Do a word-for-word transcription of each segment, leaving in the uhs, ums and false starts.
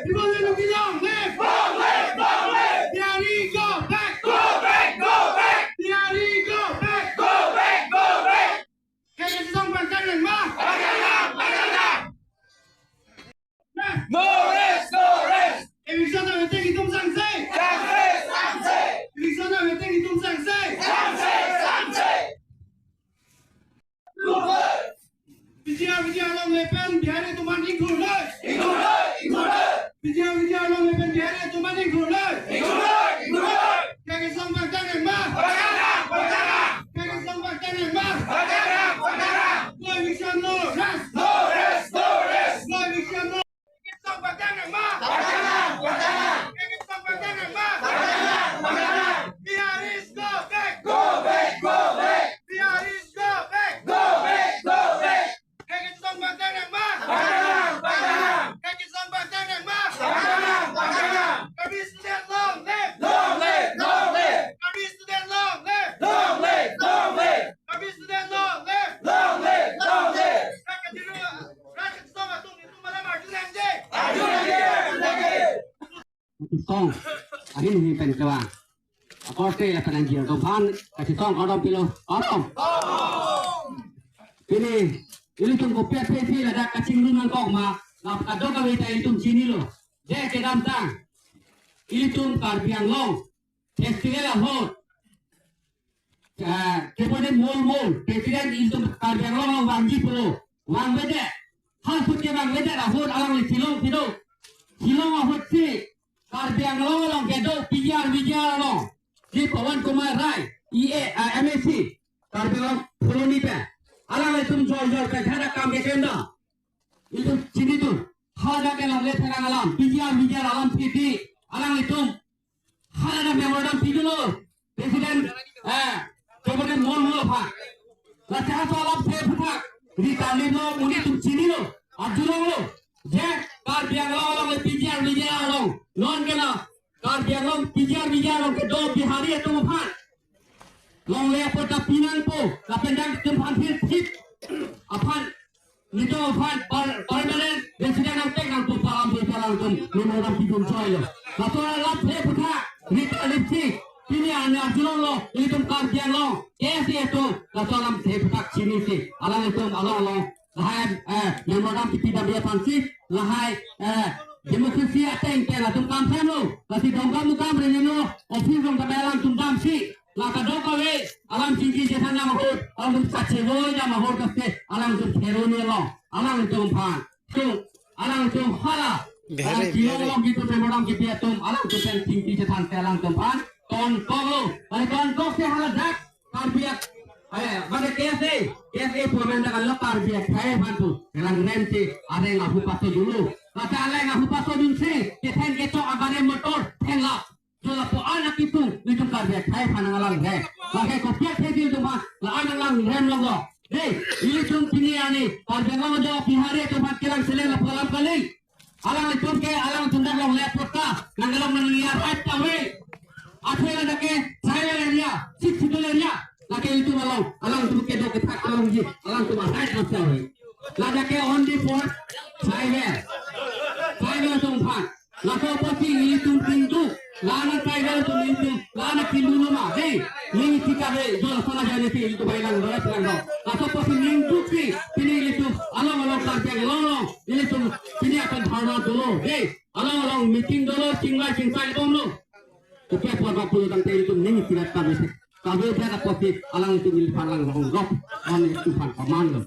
People in Ukidong, live! Long live! Long live! Bihari, go back! Go back! Go back! Bihari, go back! Go back! Go back! Kekesong pangtang nangma! Pangtang nang! Pangtang nang! No rest! No rest! Eviction avedet itum sangse! Sangse! Sangse! Eviction avedet itum sangse! Sangse! Sangse! P G R, V G R longle pen Bihari atum aphan ingthurnoi. Ingthurnoi, ingthurnoi. P G R, V G R longle pen Bihari atum aphan ingthurnoi. Ingthurnoi, ingthurnoi. Kekesong pangtang nangma. Pangtang nang, pangtang nang. Kekesong pangtang nangma. Pangtang nang, pangtang nang. No eviction, no rest. No rest, no rest. No eviction, no Kekesong pangtang nangma. Pangtang nang, pangtang nang. Kekesong pangtang nangma. Pangtang nang, pangtang nang. Biharis go back. Go back, go back. Biharis go back. Go back, go back. Kekesong pangtang nangma. Pangtang nang, pangtang nang. Kekesong pangtang nangma. Pangtang nang, pangtang nang. Karbi student long live. Long live, long live. Karbi student long live. Long live, long live. Karbi student long live. Long live, long live. Raket diru, raket song atum itum malam arjunangji. Arjunangji, arjunangji. Song, ahin ahin pen kevang. Akorte lapen angjir atum aphan, kachetong kardom pilo, kardom. Pini, ilitum kopi aphi si ladak kachingrum nangkok ma, la kadokave ta ilitum chinilo. Je kedamtang, ilitum Karbi Anglong, festival ahut, ah, kepone mol mol, President ilitum Karbi Anglong vangji pulo, vangvedet. Halaso kevangvedet ahut alangli Shillong kedo. Shillong ahut si Karbi Anglong along kedo P G R V G R along, si Pawan Kumar Rai, E A, ah, M A C, Karbi Anglong Colony pen. Alanglitum jor jor pen hadak kam keklem dam. Itum chini tu. Hadak ke longle therang alam, P G R V G R alam si di. Alanglitum hala na memorandum pidunlo President, eh, President mol mol aphan. La chahso alam se phuthak. Rita lim lo, monit atum chinilo, arjulonglo. Je Karbi Anglong along le P G R V G R along, non ke la Karbi Anglong P G R V G R along kedo Bihari atum aphan longle apor ta pinangpo, lapen dak atum aphan thir thip aphan, nelitum aphan per-, permanent resident nangpek nangpo pu alam si alangtum memorandum pidun choilo. Laso alam se phuthak, Rita Lipstick, pini arni arjulonglo, ilitum Karbi Anglong, K S A atum, laso alam se phuthak chinisi, alanglitum along along, lahai, eh, memorandum kipidam dia aphansi, lahai, eh, democracy ateng pen latum kam thanlo, lasi Dongkamukam Revenue Office along ta alangtum damsi, la kadokave alam chingki chethan dam ahut, alangtum kachevoi dam ahut kase, alangtum theroni along, alangtum aphan. Tum, alangtum hala, Bihari, ah, Shillong Bihari. Along kitu memorandum kipi atum, alangtum pen chingki chethan si alangtum aphan tonkoklo, mane tonkok si hala dak, Karbi ak-, eh, mane K S A, K S A pu amen dak lo Karbi akhei aphan pu, kelang rem si, areng ahu paso dulu. Kata areng ahu paso dun si, kethen kechok agari motor, thenglap. Jo lapu-an akipu, nelitum Karbi akhei aphan nanglang rem. Lahai kopi akhei di itum aphan, la-an nanglang rem longlo. Dei, ilitum pini arni, Karbi Anglong ajo Bihari atum aphan kelang seleng lapu alam kali. Alanglitum ke, alangtum dak longle apot ta, nang along nang ya right ta we. Athe ladak ke, tribal area, Sixth Schedule area, lake ilitum along, alangtum kedo kethak alongji, alangtum a-right masya we. Ladak ke only for tribal. Tribal atum aphan. Laso apotsi ilitum pintu, la-an tribal atum ilitum, la-an pintu ma, dei, ning tika dei, jo laso la jani si ilitum bai lang, dora silang do. Laso apotsi ning tuksi, pini ilitum, along along Karbi Anglong along, ilitum, pini akan dharna dolo, dei, along along meeting dolo, chingvai chingsai bomlo. Kopi apot ma pulo tangte ilitum ning tika ta besi. Kave dia apotsi alangtum ilitum aphan lang rong rok, on ilitum aphan pamanglo.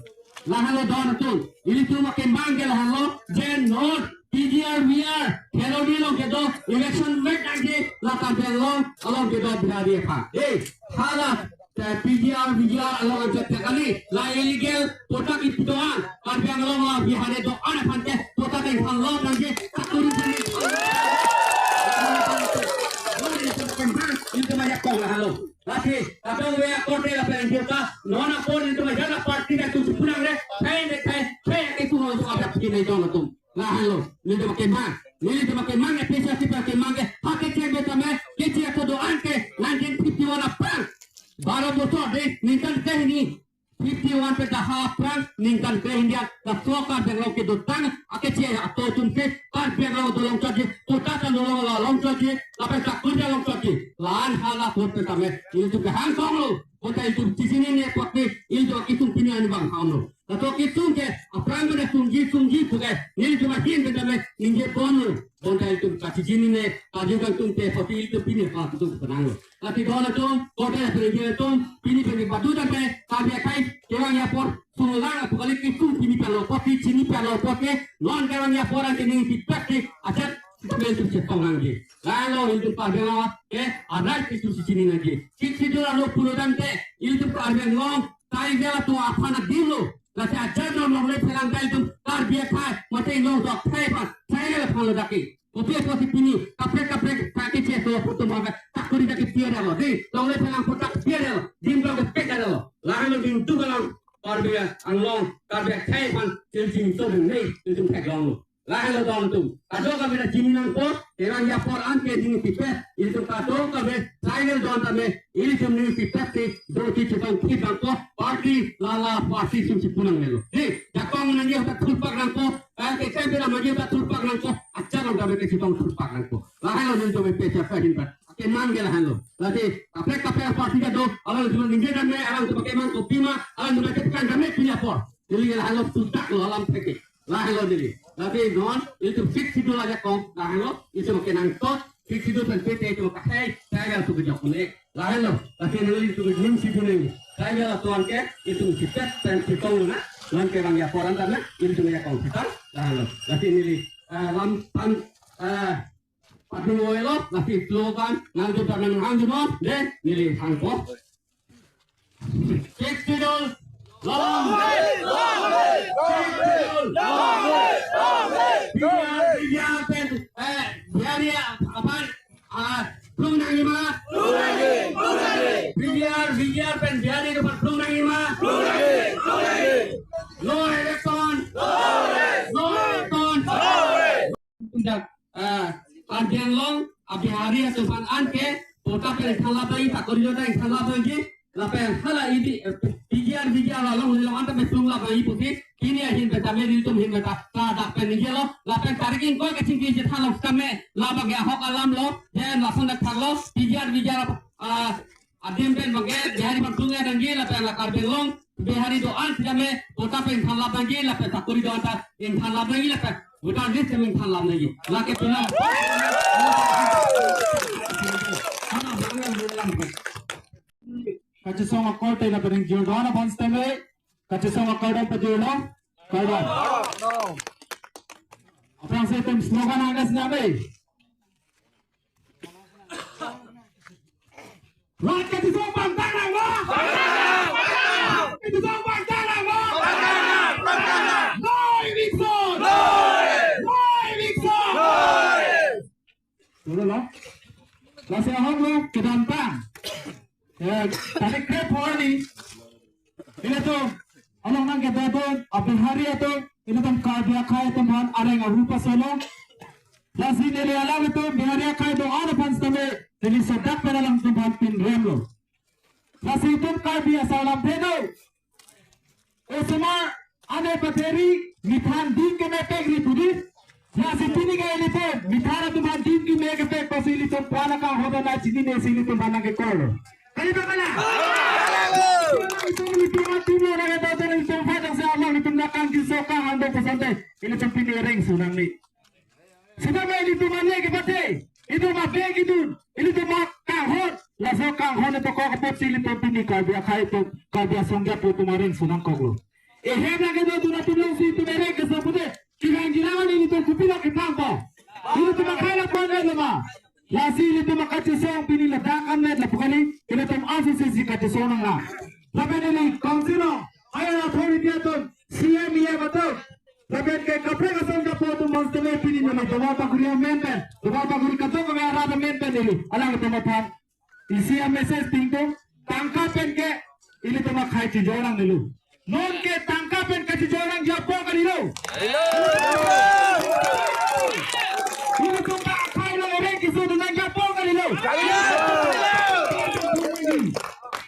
Lahenlo don atum, ilitum akembang ke lahenlo, je non P G R V G R, theroni along kedo, election vet nangji, la Karbi Anglong along kedo Bihari aphan. Eh, hala, eh, P G R V G R along ajat kali, la illegal patta kipi do-an, Karbi Anglong la Bihari do-an aphan ke, patta kengkhan lo nangji, sakuri kuri. Ilitum ajak kong lahenlo. Lasi, kadokave akorte lapen angjir ta, non apor nelitum ajat aparty nangtum supunang re, thai ne thai, thai ke tu ho ajak pini don atum. Lahenlo, nelitum akemang, nelitum akemang, A P H L C akemang ke, ha kecheng be tame, kecheng kedo-an ke, nineteen fifty-one aphrang. Baro bosor dei, ningkan ke hini, fifty-one pen dak aphrang ningkan kre-hini, laso Karbi Anglong kedotang akeche atum atum ke Karbi Anglong dolong chotji, kota ta dolong la long chotji, lapen sakuri ta long chotji. La-an hala vote pen tame ilitum kehang konglo. Bonta ilitum chechinine apotsi ilitum akesung pini arni bang hanglo. Laso akesung ke aphrang pen sungji sungji puke nelitum ahin pen tame ningje ponlo. Bonta ilitum kachechinine, kaju kangtung te apotsi ilitum pini aphan atum penanglo. Lasi don atum, kota pen ilitum pini pen badu tame Karbi akhei kevangji apor sunglang apu kali, kesung pini palo apotsi, chini palo apotsi, non kevangji apor anke ning si pek si ajat sitame ilitum chetong nangji. Lahelo ilitum Karbi Anglong ke arai ilitum chechini nangji. Sixth Schedule alo pulo tangte ilitum Karbi Anglong tribal atum aphan adinlo. Lasi ajat non longle phelang ta ilitum Karbi akhei mate Inglong akhei aphan, tribal aphan lo dak ke. Kopi apotsi pini kaprek kaprek akeche atum atum aphan sakuri dak kepi-et lo. Dei, longle phelang apot dak kepi-et lo. Dim dong kepek lo. Lahelo dim tu kalang Karbi Anglong, Karbi akhei aphan til jing to dun nei, ilitum theklonglo. Lahelo don atum. Kadokave ta chini nangpo, kevangji apor anke ning si pek, ilitum kadokave tribal don tame, ilitum ning si pek si, do si chetong thip nangpo, party, lala, party sum si pu nangnelo. Dei, jakong nangji ahut ta thurpak nangpo, eh, ke kempe lam aji ahut ta thurpak nangpo, ajat along tame kechetong thurpak nangpo. Lahelo nelitum pechak pahin pa. Kemang ke lahelo. Lasi, kaprek kaprek party kedo, alangtum ningje tame, alangtum kemang kopima, alangtum kepekan tame pini apor. Neli lahelo putak lo alam theke. Lahelo neli. Lasi non, ilitum Sixth Schedule ajakong, lahelo, ilitum kenangtho, Sixth Schedule pen pete ilitum akhei, tribal atum kejok un-e. Lahelo, lasi neli ilitum ning si pu neli. Tribal atum anke, ilitum si pek pen si tong na, non kevangji apor an tame, ilitum ajakong sitang, lahelo. Lasi neli, eh, lam pan, eh, patu oilo, lasi slogan, nangjo ta nanghang juno, dei, neli hangpo. Sixth Schedule, long live! Long live! Long live! Long live! Long live! Long live! P G R, P G R pen, eh, Bihari aphan, ah, plung nangjima. Plung nangji, plung nangji. P G R, P G R pen Bihari atum aphan plung nangjima. Plung nangji, plung nangji. No election. No election. No election. No election. Dak, ah, Karbi Anglong, ah, Bihari atum aphan anke, kota pen ingthan lap nangji, sakuri do ta ingthan lap nangji, lapen hala idi, eh, P G R, P G R along lilong anta pen plung lap nangji pusi, pini ahin pen tame nelitum ahin pen ta, ta dak pen ningjelo, lapen tarik ingkoi kachingki chethan along tame, labang ke ahok alam lo, jen lason dak thaklo, P G R, P G R, ah, adim pen bangke, Bihari aphan plung nangji, lapen la Karbi Anglong, Bihari do-an sitame, kota pen ingthan lap nangji, lapen sakuri do-an ta ingthan lap nangji, lapen voter list tame ingthan lap nangji. Lake pina. Kachesong akorde lapen ingjir do-an aphan sitame, kachesong akorde pajirlo, kardom. Aphrangsi itum slogan angkas nave. Rat kachesong pangtang nangma? Kachesong pangtang nangma? No eviction! No eviction! Sudah lo? Lasi ahok lo kedamtang. Eh, tarik kre-pho arni. Ilitum, along nangkedo atum, a Bihari atum, ilitum Karbi akhei atum aphan areng aru pasolo. Lasi neli alanglitum Bihari akhei do-an aphan sitame, neli sodak pen alangtum aphan pinremlo. Lasi itum Karbi asar alamthe do. Osomar ane pateri mithan ding kemepek ri pudi. Lasi pini ke ilitum mithan atum aphan ding kemepek pasi ilitum pran akang hoda na chinine si ilitum aphan nangkekor. Kali ba kala? Itum ilitum atum lo nangketong itum aphan dang se along itum nakang kiso kang ando pusante. Ilitum pini reng sunang ni. Sitame ilitum ane kepate, itum ape kidun, ilitum akanghon, laso kanghon itum kok apotsi ilitum pini Karbi akhei atum, Karbi asong apo atum areng sunangkoklo. Ehem lake do tuna tulong si itum ereng keso pute, kirang kirang ilitum kopilo kepangpo. Ilitum akhei lapu-an lo ma. Lasi ilitum akachesong pini ladak amet lapu kali, ilitum asosisi kachesong nanglang. Lapen ili council along, higher authority atum, C M, E M atum, lapen ke kaprek asong apo atum aphan sitame pini neli Doma Bagori amen pen, Doma Bagori kadokave arat amen pen neli alanglitum aphan isi a-message pingtung, tangka pen ke ilitum akhei chijor nangnelo. Non ke tangka pen kachijor nangji apor kalilo. Ilitum akhei along ereng kesodun nangji apor kalilo.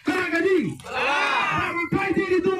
Kara kadi. Bang akhei si ilitum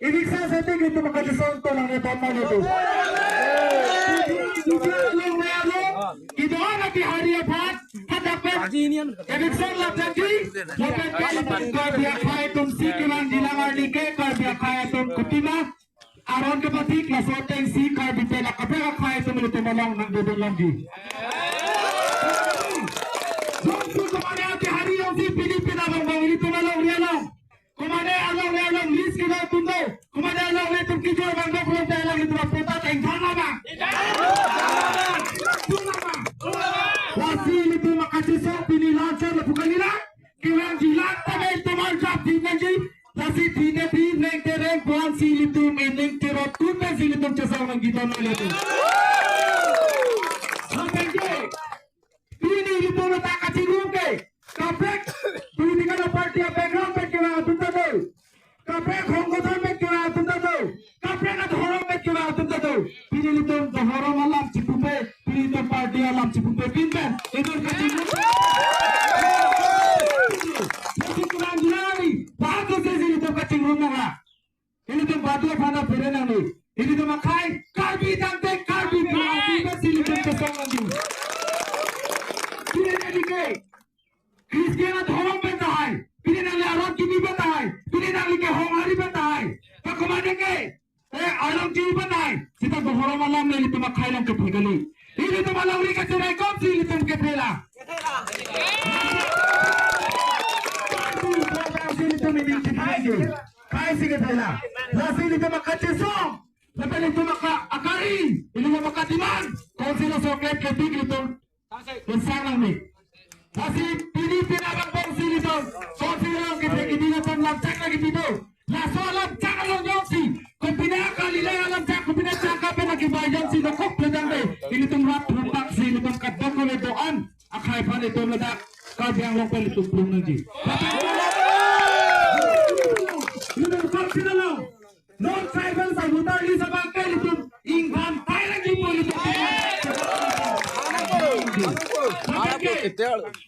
Eviction setting itum kachesong tonang ne ton mane tu. Eviction long ne alo. Kedo-an atihari aphan. Hadak pen eviction lapjangji. Lapen ke itum Karbi akhei atum si kevangjilang arni ke Karbi akhei atum kopi ma aron kepathik laso ateng si Karbi pen akaprek akhei atum ilitum along nangdodun longji. Jongsi komane atihari jongsi pini pina bang bang ilitum alongri along. Komane alongri along list kedo atum do. Komane alongri atum kejor bang do, kejor bang do, alang itum apota tengthang abang. Lasi ilitum kachesong pini launcher lapu kalilang. Kevangjilang tame itum arjap di nangji. Lasi di ne di, reng te reng, puan si ilitum, ening terot tun pensi ilitum chesong nangji ton ilitum. Lapen ke, pini ilitum ladak kachingrum ke, kaprek political party a-background pen kevang atum ta do. Kaprek hongkothon pen kevang atum ta do. Kaprek adhorom pen kevang atum ta do. Pini ilitum dhorom alam chipupe, pini ilitum party alam chipupe pin pen. Itum kachingrum. Itum kevangjilang ni, bago se ilitum kachingrum nang ha. Ilitum badu aphan phere nangji. Ilitum akhei, Karbi tangte Karbi, Karbi pensi ilitum chesong nangji. Pini nangli ke Christian adhorom pen tahai. Pini nangli aron kimi pen tahai. Pini nangli ke honghari pen tahai. Ta komane ke, eh, arlong kimi pen tahai. Seta dhorom alam le ilitum akhei along kephe kali. Ilitum alongri kacherai komsi ilitum kephe la. Ilitum ini kephe lagi. Kaisi kephe la. Lasi ilitum kachesong. Lapen ilitum aka-, akari. Ilitum akademand. Council of Chocolate ketik ilitum. Insang nangji. Lasi pini pina bang bang si ilitum. Council along kephe kiding atum lamchak lagi pido. Laso lamchak along jongsi, kopine kali le lamchak, kopine changka pen akibai jongsi dokok pedang de. Ilitum rat rumpak si ilitum kadokok le do-an akhei aphan ilitum ladak Karbi Anglong pen ilitum plung nangji. Ilitum council along non-tribal sa voter list abang ke ilitum inghan thai lagi po ilitum. Lapen ke,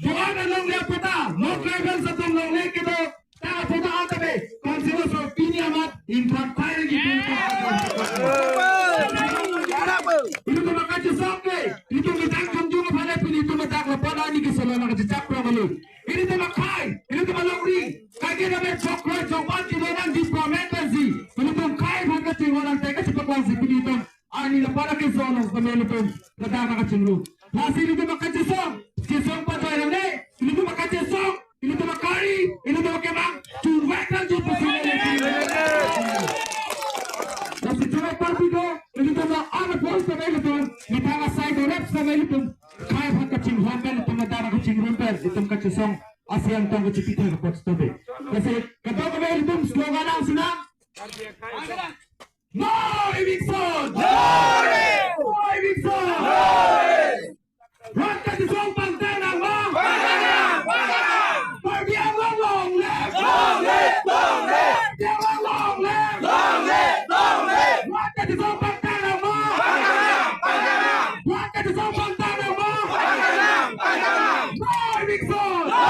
do-an along le apota, non-tribal atum along le kedo ta apota atabe, council along pini amat inghan thai lagi po ilitum. Ilitum kachesong ke, ilitum idak kamjung aphan le pini ilitum idak lapan ani ke solo nangkachechak prong kali. Ilitum akhei, ilitum alongri, kaike name chokre chokban kedo nangji promen pensi. Ilitum akhei aphan kachingho nang te kachepaklangsi pini ilitum arni lapan ke solo nang pame ilitum ladak nangkachingrum. Lasi ilitum kachesong, chesong pajoi nangne, ilitum kachesong, ilitum akari, ilitum akemang, churvek nangji pusi. Lasi churvek party do, ilitum la ana voice tame ilitum, methang asai do rep tame ilitum, akhei aphan kachinghon pen, ilitum ladak kachingrum pen, ilitum kachesong, asian tong kachipi thek apot stop e. Lasi kadokave ilitum slogan nangsinang. No eviction! No eviction! Rat kachesong pangthang nang ma? Pangthang nang! Pangthang nang! Karbi Anglong long live! Long live! Long live! Karbi Anglong long live! Long live! Long live! Rat kachesong pangthang nang ma? Pangthang nang! Pangthang nang! Rat kachesong pangthang nang ma? Pangthang nang! Pangthang nang! No eviction! No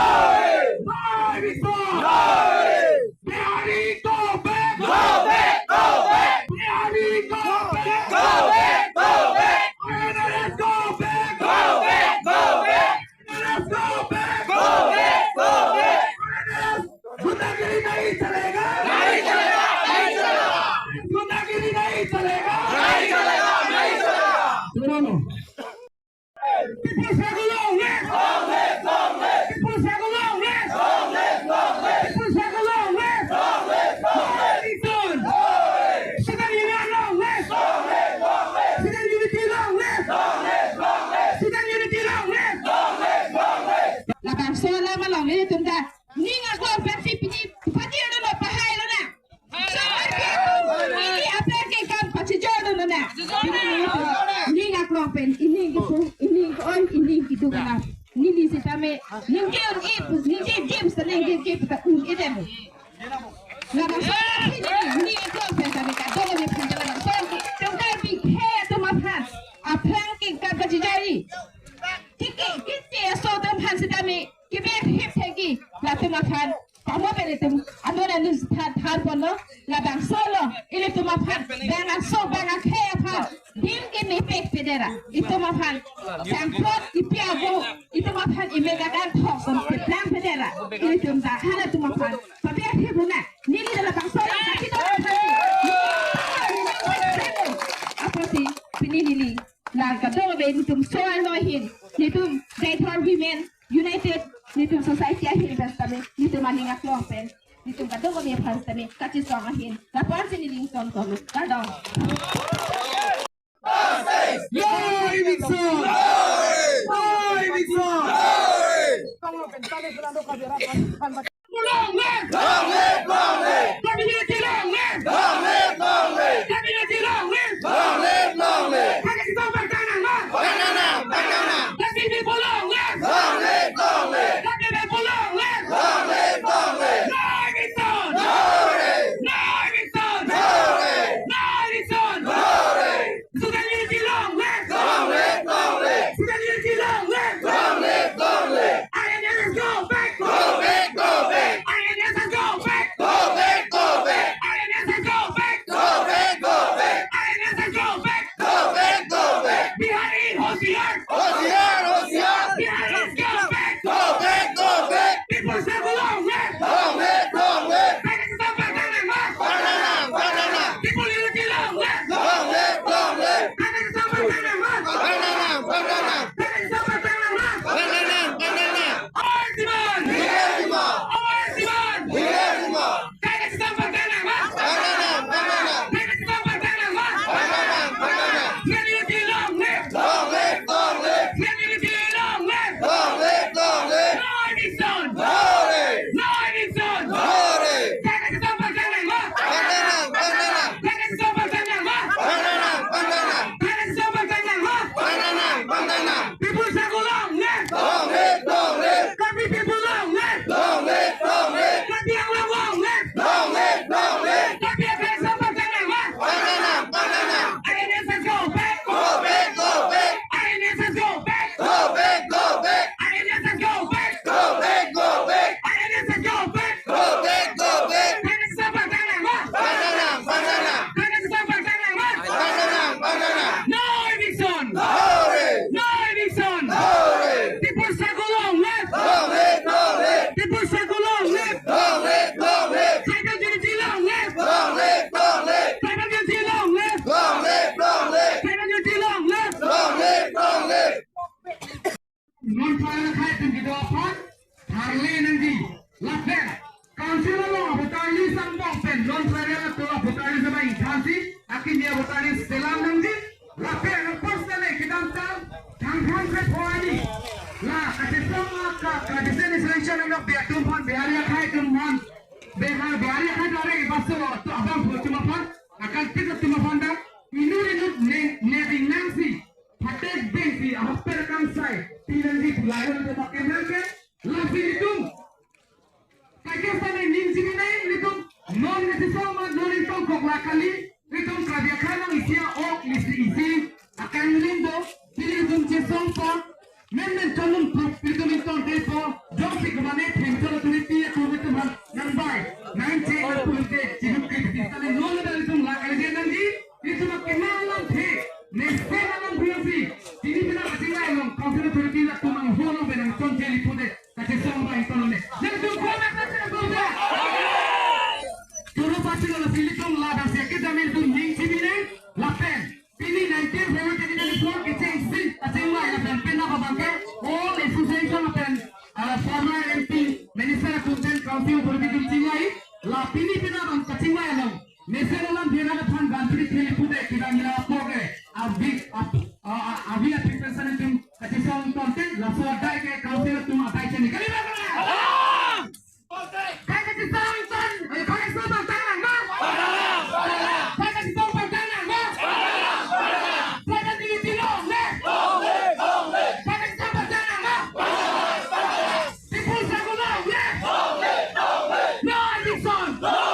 eviction! No eviction! Bihari, go back! Go back! Go back! Bihari, go back! Go back! Go back! R N R S, go back! Go back! Go back! R N R S, go back! Go back! Go back! R N R S, gundagiri nahi chalega! Nahi chalega! Nahi chalega! Gundagiri nahi chalega! Nahi chalega! Nahi chalega! People struggle long live! Long live! Long live! People struggle long live! Long live! Long live! People struggle long live! Long live! Long live! Long live! Student union long live! Long live! Long live! Student unity long live! Long live! Long live! Student unity long live! Long live! Long live! Labangso alam along ilitum ta ning akor pensi pini patir lo, pahai lonang. So, R P F Pen ining kipu, ining ko-oi, ining kiduk la. Neli sitame, ningje un-e, ningje James ta ningje ke ta un-e dem. Labangso neli, neli ko pen tame kadokave aphan labangso tungkai bikhe atum aphan aphrang kingkap kachijari. Tiki, kiti aso atum aphan sitame kibek hip theki, latum aphan pamo pen itum anur anur tha thar ponlo, labangso lo ilitum aphan bang aso bang akhei aphan dim keme pek pedera, itum aphan sangkrot ipi ago itum aphan imek akan thok son keplang pedera, ilitum ta halatum aphan pabek hip una. Neli labangso lo kachidon aphan si, apotsi pini neli la kadokave nelitum so-arlo ahin, nelitum Deithor Women United, nelitum society ahin pen sitame, nelitum aning aklong pen, nelitum kadokave aphan sitame kachisong ahin, lapu-an si neli ingtonlo, kardom. Yo, Eviction! Yo, Eviction! Long live! Long live! Long live! Community long live! Long live! Long live! Community long live! Long live! Long live! Happy people long live! Long live! Long live! Happy people long live! Long live! Long live! No eviction! No eviction! No eviction! No eviction! Student unity long live! Long live, long live! Student unity long live! Long live, long live! I N S S go back! Go back, go back! I N S S go back! Go back, go back! I N S S go back! Go back, go back! I N S S go back! Go back, go back! Bihari hoshiar! Hoshiar, hoshiar! Bihari go back! Go back, go back! People struggle long live! Long live, long live! Banana, banana! Banana, banana! People unity long live! Long live, long live! Banana, banana! Banana, banana! Banana, banana! Banana, banana! Our demand! Our demand! Our demand! Our demand! Banana, banana! Student unity long live! Long live, long live! Student unity long live! Long live, long live! No eviction! No eviction! No eviction! Banana, banana! Banana, banana! Banana, banana! Banana, banana! People struggle long live! Long live, long live! Karbi people long live! Long live, long live! Karbi Anglong long live! Long live, long live! Karbi Anglong long live! Banana, banana! I N S S go back! Go back, go back! I N S S go back! Go back, go back! I N S S go back! Go back, go back! I N S S go back! Go back, go back! Banana, banana! Banana, banana! Banana, banana! No eviction! No eviction! No eviction! No eviction! People struggle long live! Long live, long live! People struggle long live! Long live, long live! Tribal unity long live! Long live, long live! Tribal unity long live! Long live, long live! Tribal unity long live! Long live, long live! Non-tribal akhei atum kedo aphan tharle nangji. Lapen council along avoter list angbong pen non-tribal atum avoter list abang ingthansi akimi avoter list selam nangji. Lapen personally kedamtang Thangthang krepho arni la kachesong ka, ka decentralization along Bihari atum aphan, Bihari akhei atum aphan, Bihar, Bihari akhei dare baso to abang atum aphan, akan tik atum aphan ta inut inut ne, ne ding nangsi phatek bengsi ahokpet kangsai pinangji pu layon tema kemrang ke lasi itum. Kaiketa ne ning chini nai itum non nesi soma non itum kok la kali, itum Karbi akhei along isi a-ok, isi, isi akangling do, pini itum chesong pa, men men kanun prup itum ingtongte po, jongsi kemane Central Authority atum itum aphan nangbai nangcheng atum te chiduk ke tita ne non da itum la kali je nangji. Itum akemang alamthe, mesen alamthe si, pini pina kachinglai along, council authority atum angho along pen nangchonche lipu de, kachesong abang ingtonlo ne. Nangtum ko na kachesong abang. Turu pachilo la pini itum ladak si akidam itum ning chini nai, lapen pini nineteen seventy-nine four kechengsi kachinglai lapen penap abang ke all association lapen, ah, former M P, minister atum pen council authority atum chinglai, la pini pina abang kachinglai along mesen alamthe nangkethan bantri thili pude kedam ila apor ke avi ap-, a, a, avi api pensan atum kachesong tonte laso adai ke council atum adai chini. Kali ba kali? Kai kachesong ton, eh, kai kachesong ton tang nang ba? Kai kachesong ton tang nang ba? Kai kachesong ton tang nang ba? Bond!